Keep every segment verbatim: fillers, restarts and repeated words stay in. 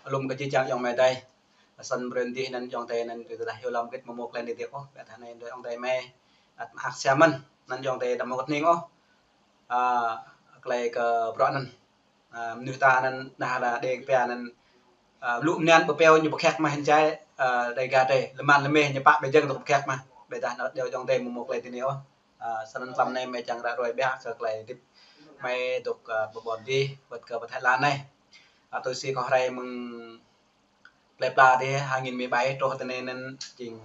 alum kơ jih jang ayŏng amai adơi. Săn brơi dih anŭn ayŏng adơi anŭn tui tơdah yua lăm gĭt mơ̆ mơ̆ klei anai dih ôh, ƀiădah anai dih ayŏng adơi mơ̆ ăt mơak siam mơ̆n, anŭn ayŏng adơi đăm mơ̆ kơtning ôh. A, klei kơ bruă anŭn. A, mơnuih ta anŭn nah la đe kơ pia anŭn, a, lu mơnian pơpeo ñu pơkhiăk mă hĭn jai, a, đe ga đe, lơman lơmeh ñu pă ƀe jơ̆ng tơ̆ pơkhiăk mă. Ƀiădah anŭn đeo ayŏng adơi mơ̆ mơ̆ klei dih anai ôh. A, săn anŭn tlam anai mơ̆ čang ră ruai biă kơ klei hơdip mơ̆ dŏ, a, ƀơƀon dih, wơ̆t kơ pơ Thái Lan anai. A, tui si kâo rai mơ̆ng plơi pla dih hai nghìn mười bảy truh tơ anai anŭn jing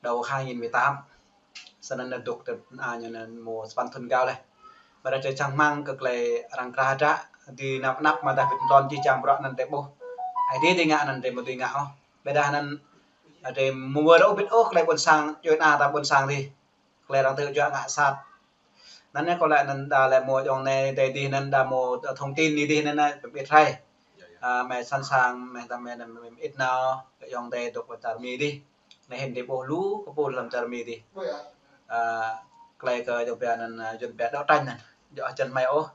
đầu hai nghìn mười tám. Săn anŭn dŏ tơ, a, ñu anŭn mơ̆ sapăn thŭn gao laih. Ƀiădah čang rơmang kơ klei arăng krah hơdră, dih năp năp mơ̆ dah bĭt tơlon jih jang bruă anŭn dih ƀuh. Ai dih dih ngă anŭn dih mơ̆ dih ngă ôh. Ƀiădah anŭn, a, dih mơ̆ mơ̆ ră ôh bĭt ôh klei ƀôn sang, djuai ania ta ƀôn sang dih. Klei arăng tơjuă ngă sat. Anŭn yơh kâo laĭ anŭn đa lĕ mơ̆ ayŏng anai adơi dih anŭn đa mơ̆ thông tin anai dih anŭn anai pơƀit rai. A, mơ̆ săn sang, mơ̆ ta mơ̆ anŭn mơ̆ ĭt nao, kơ ayŏng adơi dŏ pơ čar Mi dih. Anai hĭn dih ƀuh lu kơ pul lăm čar Mi dih. A, klei kơ ayŏng pia anŭn, a, ayŏng pia đấu tranh anŭn. Djơ̆ hơjăn mơ̆ ôh.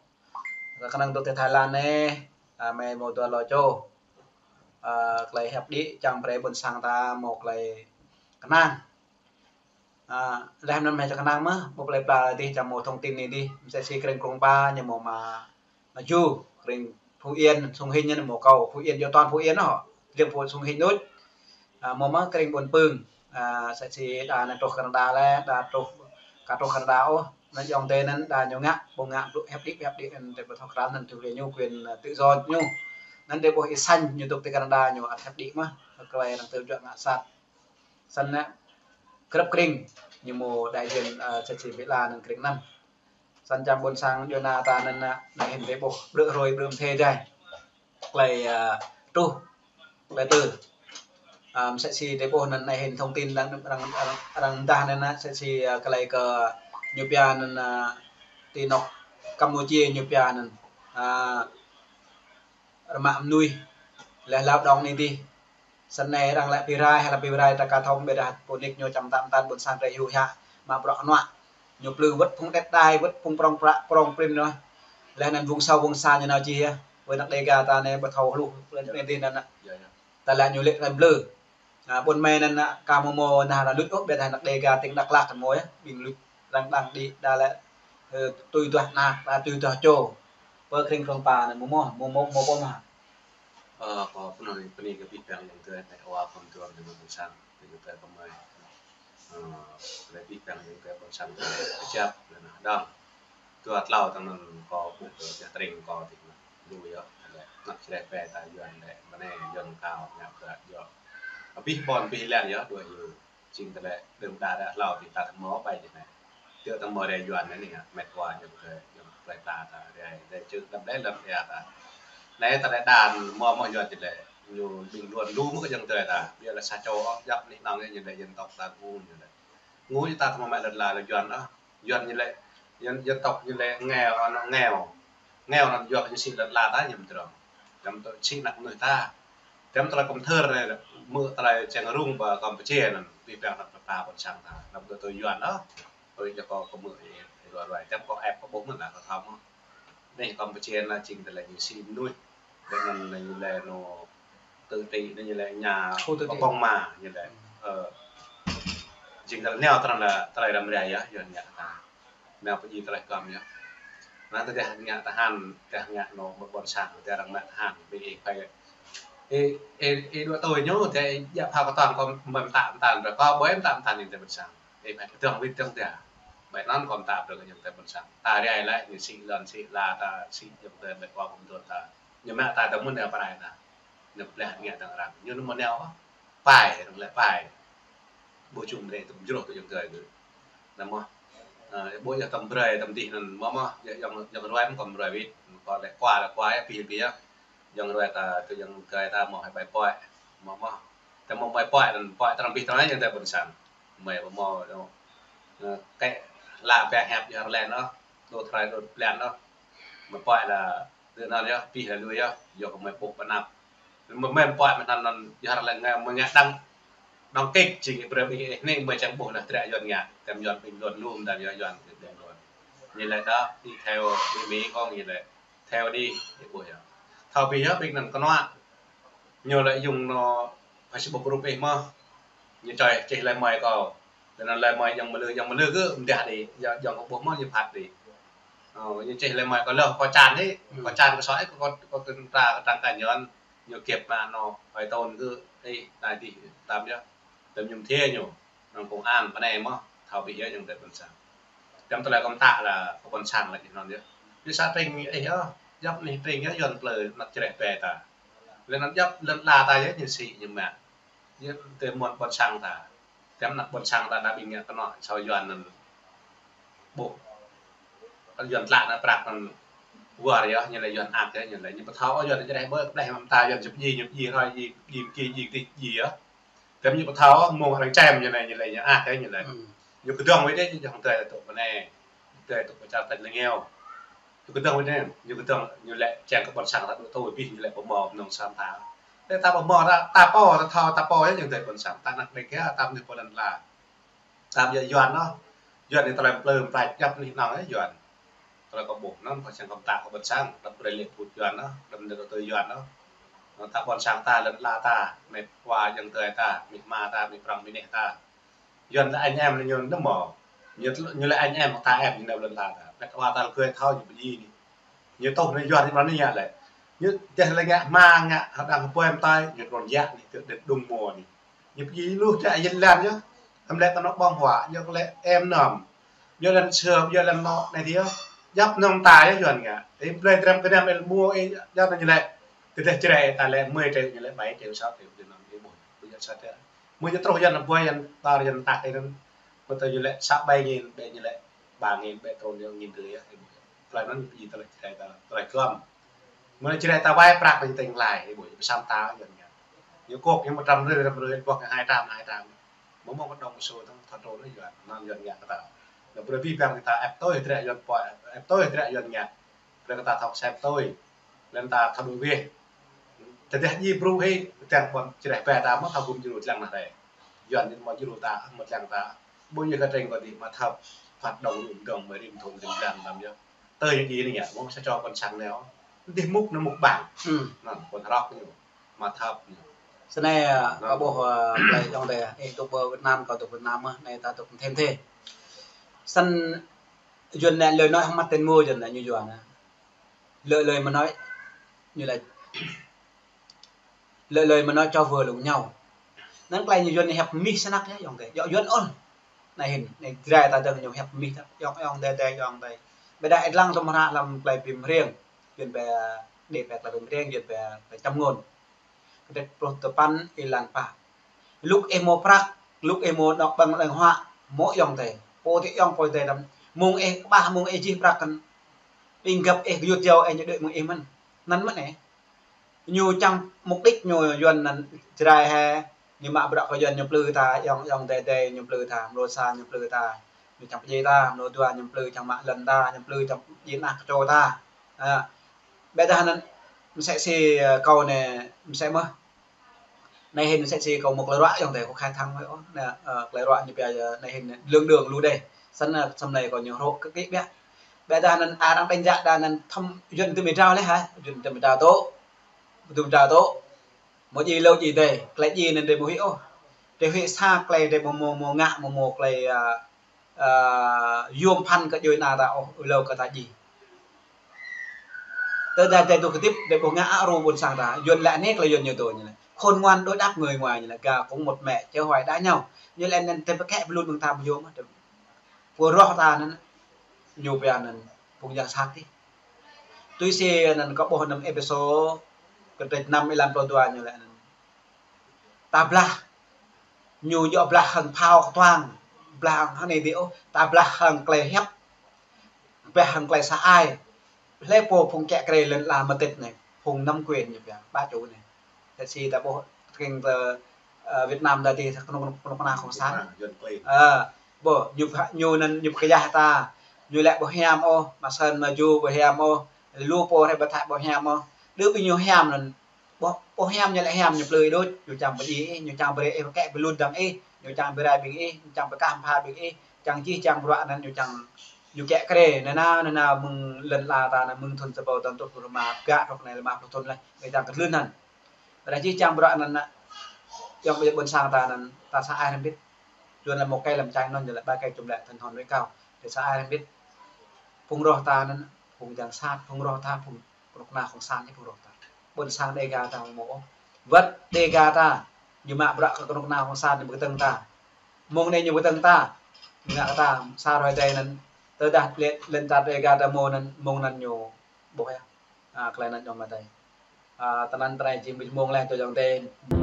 Kơnang dŏ tơ Thái Lan anai, a, mơ̆ mơ̆ dua lo čô. A, klei hiăp đĭ čang brơi ƀôn sang ta mơ̆ klei kơnang. A, laih anŭn mơ̆ čang kơnang mơ̆, ƀuh plơi pla dih čang mơ̆ thông tin anai dih, mơ̆ sĕ si krĭng Krông Pa ñu mơ̆ mă, mă ju, krĭng Phú Yên, Sông Hinh ñu mơ̆ kâo, Phú Yên, yua toàn Phú Yên ôh, liêm Phú Sông Hinh đôč. A, mơ̆ mă krĭng Ƀuôn Pưng, a, sĕ si đa anai truh Canada laih, đa truh, ka truh Canada ôh, anŭn ayŏng adơi anŭn đa ñu ngă, ƀu ngă, ƀu hiăp đĭ, hiăp đĭ anŭn tơ ƀu thâo krăn anŭn tui ñu quyền, a, tự do ñu. Anŭn dih ƀuh Y Xanh ñu dŏ tơ Canada ñu ăt hiăp đĭ mơ̆, klei arăng tơjuă ngă sat. Săn anŭn krăp krĭng, ñu mơ̆ đại diện, a, sĕ si ƀiă la anŭn krĭng anŭn. Săn čang ƀôn sang djuai ania ta anŭn, a, anai hĭn dih ƀuh, brư̆ hrơi brư̆ mơthê jai. Klei, a, truh, klei tơ. A, mơ̆ sĕ si dih ƀuh anŭn anai hĭn thông tin arăng, arăng, arăng, arăng dah anŭn, a, sĕ si, a, klei kơ ñu pia anŭn, a, ti anŏ Campuchia ñu pia anŭn. A, rơmă mơnuih, laih lao động anai dih. Săn anai arăng laĭ pơrai, hă laĭ pơrai ta ka thâo ƀiădah pô nik ñu čang tam tan ƀôn sang drơi hyu hă, mă bruă kơnuă. Ñu plư wơ̆t phung đet đai, wơ̆t phung prong pră, prong prin anŭn. Laih anŭn vùng sâu vùng xa ñu nao čih yơh. Wơ̆t anăk Đêga ta anai ƀu thâo hluh, anai dih anŭn. Ta laĭ ñu lĕ răm blơ. A, ƀôn mơ̆ anŭn, a, ka mơ̆ mơ̆ nah arăng luč ôh, ƀiădah anăk Đêga tĭng Dak Lak kơ mơ̆ yơh, ƀing luč arăng đang đĭ đa lĕ, ơ, tui duah anăk, đa tui duah čô. Pơ krĭng Krông Pa anŭn mơ̆ mơ̆, mơ̆ mơ̆, mơ̆ mơ̆. Ơ, kâo pơnui, pơnui kơ abih bang ayŏng adơi, mĕt wa, khŏm tuôm dơ̆ng mơ̆ng sang, ayŏng adơi kơ mơi. Ơ, lĕ abih bang ayŏng adơi ƀôn sang, kơjăp, lĕ nah, dong. Dua tlâo tơ̆ng anŭn kâo ƀuh kơ čah tring kâo tĭng anŭn. Lu yơh, lĕ, anăp čơreh pe ta Yuan lĕ, mơnai Yuan kâo, ngă kơ yơh. Abih ƀôn abih lăn yơh, dua yơh. Jing tơlơi đơ̆m đa đa hlâo ti ta tơmâo ƀai jing anai. Tiŏ tơmâo rai Yuan anai anai, mĕt wa ayŏng adơi, ayŏng plơi pla ta rai, rai čư̆ đăm đei lăm ea ta. Anai tơlơi đan mơ̆ mơ̆ Yuan jing lĕ, ñu ƀing Yuan lu mơ̆ ayŏng adơi ta. Ƀiă lĕ sa čô, djăp anih anŏng ñu lĕ dân tộc ta ngu ñu lĕ. Ngu ñu ta tơmâo mă lŏn la lĕ Yuan ah. Yuan ñu lĕ, dân, dân tộc ñu lĕ nghèo, anŏ nghèo. Nghèo anŭn yua kơ ñu sĭ lŏn la ta ñu mơdrŏng. Dăm tơ sĭ anăk mơnuih ta. Dăm tơlơi kơmthơr anai, mơ̆ tơlơi čang rŭng ƀă Campuchia anŭn, abih bang anăk ta ƀôn sang ta. Dăm tơ tui Yuan ôh. Ơi, yua kơ kơ mơ̆, ơ, ruai ruai. Dăm kơ ĕp kơ ƀuh mơ̆n la kơ thâo mơ̆. Anai Campuchia anai jing tơlơi ñu sĭ mơnuih. Dăm anŭn ñu lĕ anŏ tự trị anŭn ñu lĕ nhà Khu tự trị. Pơpong ma ñu lĕ. Ơ, jing tơlơi neo tơlơi anŭn tơlơi răm rai yơh, Yuan ngă ta. Nao pơjing tơlơi kơm yơh. Anŭn tơdah ngă tơhan, tơdah ngă anŏ ƀôn sang, tơdah arăng mă tơhan, ƀing ih phải. Ih, ih, ih dua tui ñu, tơdah ih djă̱ phao kơtang kơ mơ̆ mơtam mơtam, ră kơ ƀơi mơtam mơtam ñu tơ ƀôn sang. Ih phải kơtang wĭt kơtang tơdah. Ƀơi anŭn kơ mơtam ră kơ ñu tơ ƀôn sang. Ta rai lĕ, ñu sĭ lŏn sĭ la ta, sĭ ñu tơ ƀơi kơ kơm tuan ta. Ñu mă ta tơ mơ̆n nao pơrai ta. Ñu pơleh ngă tơ̆ng arăng. Ñu anŭn mơ̆ nao, pai, arăng lĕ pai. Ƀu čum rĕ tŭm jrôh tui ayŏng adơi gơ̆. Anŭn mơ̆, ơ, ƀu yơh tơm brơi tơm dih anŭn mơ̆ mơ̆, yơh ayŏng, ayŏng ruai mơ̆ kơm ruai wĭt, kơ lĕ kua lĕ kua yơh, abih abih yơh. Ayŏng ruai ta, tui ayŏng adơi ta mơ̆ hai bai pơai, mơ̆ mơ̆. Ta mơ̆ bai pơai anŭn, pơai tơrăng abih tơrăng anai ayŏng adơi ƀôn sang. Mơi ƀu mơ̆, ơ, kĕ la pia hiăp yơh rơlen ôh, dŏ tơrai dŏ blan ôh. Mơi pơai la Tui anŭn yơh, abih la lui yơh, yua kơ mơi ƀuh pơ anăp. Mơi, mơi pơai mơ̆ anŭn, anŭn yơh ră lĕ ngă, mơi ngă đang, đang kĕk jing ih brơi ih, ih anai mơi čang ƀuh lah trĕ Yuan ngă, tơm Yuan ƀing Yuan lum, tơm Yuan, Yuan ƀing Yuan. Ñu lĕ đa, đi theo, đi Mỹ không, ñu lĕ theo đi, ih ƀuh yơh. Thâo abih yơh, ƀing anŭn kơnuă. Ñu lĕ yŭng nao Facebook group ih mơ̆. Ñu čih, čih lĕ mơi kâo. Tơnăn lĕ mơi jing mơlư, jing mơlư kơ mơdah đĭ, jing, jing kơ ƀuh mơ̆ ñu phat đĭ. Ơ, ñu čih lĕ mơi kâo lơh, kâo čan hĭ, kâo čan kơ soi, kâo, kâo, kâo tơntra kơ trang cá nhân, ñu kĕp mă nao, hơi tôn kơ, ê, tai tih, tam yơh. Tơm ñu mơthê ñu, nao công an, pơ anai mơ̆, thâo ƀing yơh jing tơlơi ƀôn sang. Tơm tơlơi kâo pơtă lĕ, kơ ƀôn sang lĕ, ñu nao yơh. Ñu sa tring, ê, yơh, djŏp anai tring yơh, Yuan plơi, anăp Jrai pe ta. Lĕ anăp djŏp, lŏn ala ta yơh, ñu sĭ, ñu mă. Yơh, tơm mơ̆n ƀôn sang ta. Tơm anăp ƀôn sang ta, đa ƀing ngă kơnơ̆ng, sâo Yuan anŭn ƀuh. Yuan tlă anŭn prăk anŭn wơr yơh, ñu lĕ Yuan ăt yơh, ñu lĕ ñu ƀu thâo, Yuan Jrai ƀơi, ƀleh mă ta Yuan jăp ji, ñu ji hrơi ji, ji ki, ji tih ji yơh. Tơm ñu ƀu thâo, mơ̆ng arăng čem ñu lĕ, ñu lĕ ñu ăt yơh, ñu lĕ. Ñu kơdơ̆ng wơ̆t đĕ, ñu jing tơlơi tŭ pơ anai. Tơlơi tŭ pơ čar tač lĕ ngiao. Ñu kơdơ̆ng wơ̆t đĕ, ñu kơdơ̆ng, ñu lĕ čang kơ ƀôn sang ta tŭ tui ƀing ñu lĕ pơmơ̆ nong sam ta. Tơlơi ta pơmơ̆ ta, ta pô, ta thâo, ta pô yơh jing tơlơi ƀôn sang ta anăp đĕ kơ, ta mơ̆ pô lŏn ala. Tam yơh Yuan nao. Yuan anai tơlơi plơi mơplai djăp anai nao yơh Yuan. Tơlơi kâo ƀuh anŭn, kâo čang kơ pơtă kơ ƀôn sang, đăm brơi lĕ put Yuan nao, đăm brơi tui Yuan nao. Nao ta ƀôn sang ta, lŏn ala ta, met wa jing tơlơi ta, mĭ ma ta, mĭ prăng mĭ neh ta. Yuan lĕ anh em ñu nao mơ̆. Ñu, ñu lĕ anh em ta em ñu nao lŏn ala ta. Met wa ta lĕ gơ̆ thâo ñu ƀu ji anai. Ñu tŭ anai Yuan ñu mơ̆n anai ngă lĕ. Ñu dêh lĕ ngă hma ngă hơdăng hơbơi mơtai, ñu trŭn yă anai, tơ đĕt đŭng mơ̆ anai. Ñu ƀu ji lu tơlơi yơh lăng yơh. Tơm lĕ kơ nao ƀơ̆ng huă, ñu lĕ em nơm. Ñu lĕ sơm, ñu lĕ nao anai dih yơh. Djăp nơm ta yơh Yuan ngă. Ih blơi trem kơnăm ih mơ̆ ih djăp anai ñu lĕ. Tơdêh Jrai ta lĕ mười triệu ñu lĕ bảy triệu, sáu triệu Việt Nam ih ƀuh. Ƀu djơ̆ sa tơlơi. Mơ̆ ñu truh Yuan ƀơi Yuan tar Yuan tăk ih anŭn. Mơ̆ tơ ñu lĕ sa ƀai nghìn, ƀĕ ñu lĕ ba nghìn, ƀĕ trŭn ñu nghìn rưỡi yơh, ih ƀuh. Tơlơi anŭn ih tơlơi Jrai ta, tơlơi gơ̆m. Mơ̆ Jrai ta wai prăk ƀơi tơ̆ng lai, ih ƀuh, ƀu sam ta Yuan ngă. Ñu kŏk ñu một trăm rưỡi, một trăm rưỡi, ƀuh hai trăm, hai trăm. Mơ̆ mơ̆ kơ dŏng sô tơ̆ng thâo trŭn Yuan, anŭn Yuan ngă kơ ta. Nă brơi ƀing ta ĕp tui dră Yuan pô, ĕp tui dră Yuan ngă. Brơi kơ ta thâo sem tui. Lĕ ta thâo đuaĭ wĕh. Tơdah ji bru hĭ, tơdang ƀôn Jrai pe ta mơ̆ thâo gum djru lăng anai. Yuan ñu mơ̆ djru ta, mơ̆ lăng ta. Ƀu ñu kơ tring kơ dih mă thâo. Phat dŏng rŭm dŏng mơ̆ rĭm thŭn rĭm blan tam yơh. Tơ ñu ji anai ngă, mơ̆ sa čô ƀôn sang nao. Dih mŭk nao mŭk ƀang. Nă, ƀôn rŏk ñu. Mă thâo ñu. Snei, ơ, kâo ƀuh, ơ, plơi dŏng tê, ih tŭ pơ Việt Nam, kâo tŭ Việt Nam mơ̆, anai ta tŭ thêm thế. Snăn Yuan anai lơi nói hăng măt tên mua Yuan anai ñu Yuan anai. Lơi, lơi mà nói, ñu lĕ, lơi, lơi mà nói cho vừa lòng nhau. Anŭn tơlơi ñu Yuan anai hiăp mih snăk yơh, dŏng tê. Djŏ Yuan ôh. Anai hĭn, anai Jrai ta dơ̆ng ñu hiăp mih ta. Dŏng, dŏng tê, tê, dŏng tê. Ƀĕ đa ih lăng tơm hră lăm tơlơi Phim Hriêng. Yuan ƀĕ, đe ƀĕ tơlơi Phim Hriêng, Yuan ƀĕ, ƀĕ čăm ngôn. Kơdrêč pluh tơpăn êlan pă. Lŭk ih mơ̆ prăk, lŭk ih mơ̆ nao ƀơ̆ng lăng huă, mơ̆ dŏng tê. Pô tê dŏng pô tê đăm. Mơ̆ng ih kơƀah, mơ̆ng ih jih prăk kăn. Ƀing găp ih gơyut jâo ih ñu đuaĭ mơ̆ng ih mơ̆n. Anŭn mơ̆n ih. Ñu čang mục đích ñu Yuan anŭn Jrai hă, ñu mă bruă kơ Yuan ñu plư ta, dŏng, dŏng tê tê ñu plư ta, mrô sa ñu plư ta, ñu čang pơdjai ta, mrô dua ñu plư čang mă lŏn ta, ñu plư čang pơdjai ană kơčô ta. Ơ, ƀĕ dah anŭn mơsĕ si, ơ, kâo anai mơsĕ mơ̆. Anai hĭn mơsĕ si kâo mŭk tơlơi ruă dŏng tê kâo khai thăng wơ̆t ôh. Anai, ơ, tơlơi ruă ñu pia, ơ, anai hĭn lương đường lu đe. Snăn, ơ, snăn anai kâo ñu hrŏ kơ kĭ biă. Ƀĕ dah anŭn arăng đánh giá dah anŭn thâm Yuan tơm ih drao lĕ hă? Yuan tơm ih drao tŭ. Tơm ih drao tŭ. Mơ̆ ji lơ ji tê, tơlơi ji anŭn drei ƀu huĭ ôh. Drei huĭ sa tơlơi drei ƀu mơ̆, mơ̆ ngă, mơ̆ mơ̆ tơlơi, ơ, ơ, yôm phăn kơ djuai ana ta ôh, hlâo kơ ta ji. Tơdah drei tŭ kơdip, drei ƀu ngă ă ru ƀôn sang ta. Yuan lĕ anai tơlơi Yuan ñu tŭ ñu lĕ. Khôn ngoan đối đáp người ngoài ñu lĕ, gà cũng một mẹ, chớ hoài đá nhau. Ñu lĕ anŭn tơm pơkĕ pơlŭn mơ̆ng ta ƀu yôm ôh. Pô roh ta anŭn, ñu pia anŭn, phung yang sat tih. Tui si anŭn kâo ƀuh anŭn Êphêsô, kơdrêč năm êlan pluh dua ñu lĕ anŭn. Ta blah. Ñu djŏ blah hăng phao kơtuang. Blah hăng anai dih ôh. Ta blah hăng tơlơi hiăp. Blah hăng tơlơi sa ai. Hlơi pô phung kiă kriê lŏn ala mơtĭt anai. Phung nắm quyền ñu pia. Ba čô anai. Tơdah si ta ƀuh tring tơ, ơ, Việt Nam ta dih ta kơnuk, kơnuk kơna cộng sản. Ơ, ƀuh, ñu pha-, ñu anŭn, ñu pơkơyah ta. Ñu lĕ ƀu hiam ôh. Mă Sơn mă Ju ƀu hiam ôh. Lu pô hrơi ƀu thâo ƀu hiam ôh. Đơ ƀing ñu hiam anŭn. Ƀuh, ƀuh hiam ñu lĕ hiam ñu plư đôč, ñu čang pơdjai ih, ñu čang brơi ih pơkĕ pơlŭn dăng ih, ñu čang brơi ƀing ih, ñu čang pơkah pha ƀing ih, čang čih čang bruă anŭn ñu čang, ñu kiă kriê, anŭn nao, anŭn nao mơ̆ng lŏn ala ta anai mơ̆ng thŭn sa rơbâo tơm truh pơrơma, gah truh anai lima pluh thŭn leh, ñu čang kơtlưn anŭn. Ră čih čang bruă anŭn nă. Yŏng ƀơi ƀôn sang ta anŭn, ta sa ai rơmbit. Yuan lăm mơ̆ kơi lăm čang anŭn, jơlah ba kơi čum lĕ tơnhon wĕ kâo. Tơ sa ai rơmbit. Phung roh ta anŭn, phung jang sat, phung roh ta, phung kơnuk kơna khŏng san, phung roh ta. Ƀôn sang Đêga ta mơ̆ ôh. Wơ̆t Đêga ta, ñu mă bruă kơ kơnuk kơna khŏng san, ñu ƀu kơtơ̆ng ta. Mơ̆ng anai ñu ƀu kơtơ̆ng ta. Ñu ngă kơ ta, sa hrơi tơi anŭn, tơdah lĕ, lŏn čar Đêga ta mơ̆ anŭn, mơ̆ng anŭn ñu ƀuh yơh. A, tơlơi anŭn ñu mă tơi. A, tơnăn tơlơi jing ƀĭt mơ̆ng lĕ, tơ jang tơi.